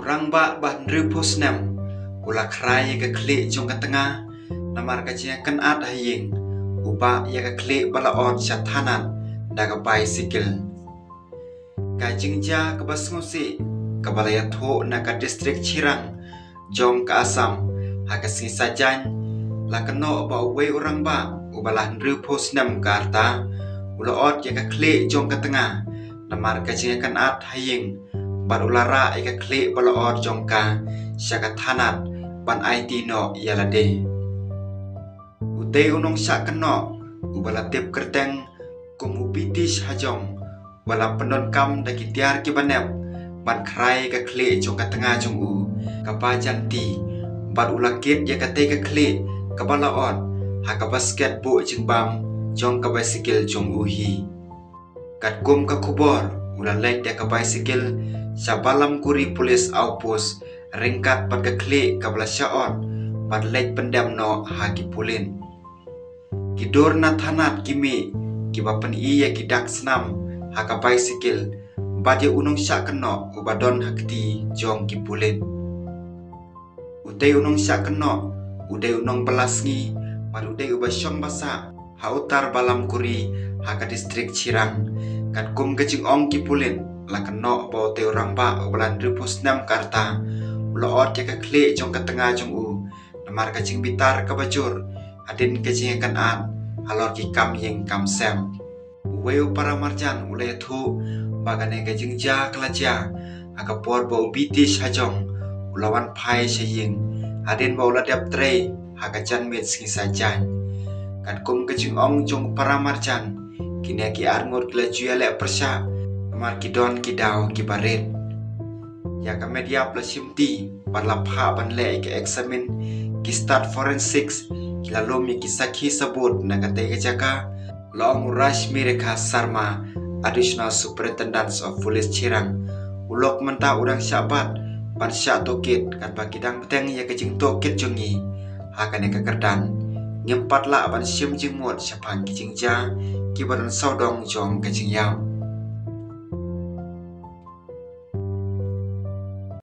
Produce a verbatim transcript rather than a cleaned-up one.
Rangbah ba hynriewphew snem u la khrai ïa ka khlieh jong ka tnga namar ka jingïakynad ha ïing, u bah ïa ka khlieh ba la ot sha thanat da ka bicycle. Ka jingjia kaba sngewsih kaba la ïathuh na ka district Chirang jong ka Assam ha ka sngi Saitjaiñ la kynnoh ba uwei u rangbah uba la hynriewphew snem ka rta u la ot ïa ka khlieh jong ka tnga namar ka jingïakynad ha ïing bad u la rah ïa ka khlieh ba la ot jong ka sha ka thanat ban aiti noh ïa lade. U dei u nongshah kynnoh uba la tip kyrteng kum u Bitish Hajong, ba la pyndonkam da ki tiar kiba nep ban khrai ka khlieh jong ka tnga jong u, ka Bajanti, bad u la kit ïa katei ka khlieh kaba la ot ha ka basket buh jingbam jong ka bicycle jong u hi. Katkum ka khubor, u la leit da ka bicycle sha Balamkuri Police Outpost ryngkat bad ka khlieh kaba la shah ot bad leit pyndem noh ha ki pulit. Ki dur na thanat ki mih kiba pyni ïa ki dak snam ha ka bicycle bad ïa u nongshah kynnoh uba don ha kti jong ki pulit. U dei u nongshah kynnoh u dei u nongbylla sngi bad u dei uba shong ba sah ha utar Balamkuri ha ka district Chirang. Katkum ka jingong ki pulit, la kynnoh ba u dei u rangbah uba la hynriewphew snem ka rta u la ot ïa ka khlieh jong ka tnga jong u namar ka jingbitar kaba jur hadien ka jingïakynad halor ki kam ïing kam sem. Uwei u paramarjan u la ïathuh ba kane ka jingjia ka la jia ha ka por ba u Bitish Hajong u la wan phai sha ïing hadien ba u la dep trei ha ka janmiet sngi Saitjaiñ. Katkum ka jingong jong u paramarjan, kine ki arngut ki la ju ïaleh pyrshah namar ki don ki daw kiba rit. Ïa ka met ïap la shimti bad la phah ban leh ïa ka eksamin. Ki stad forensics ki la lum ïa ki sakhi sabut na katei ka jaka, la ong u Rashmi Rekha Sharma, Additional Superintendent of Police Chirang. U lok mynta u dang shah bat ban shah tohkit katba ki dang bteng ïa ka jingtohkit jong ngi ha kane ka kyrdan. Ngim pat lah ban shim jingmut shaphang ki jingjia kiba don sawdong jong ka jingïap.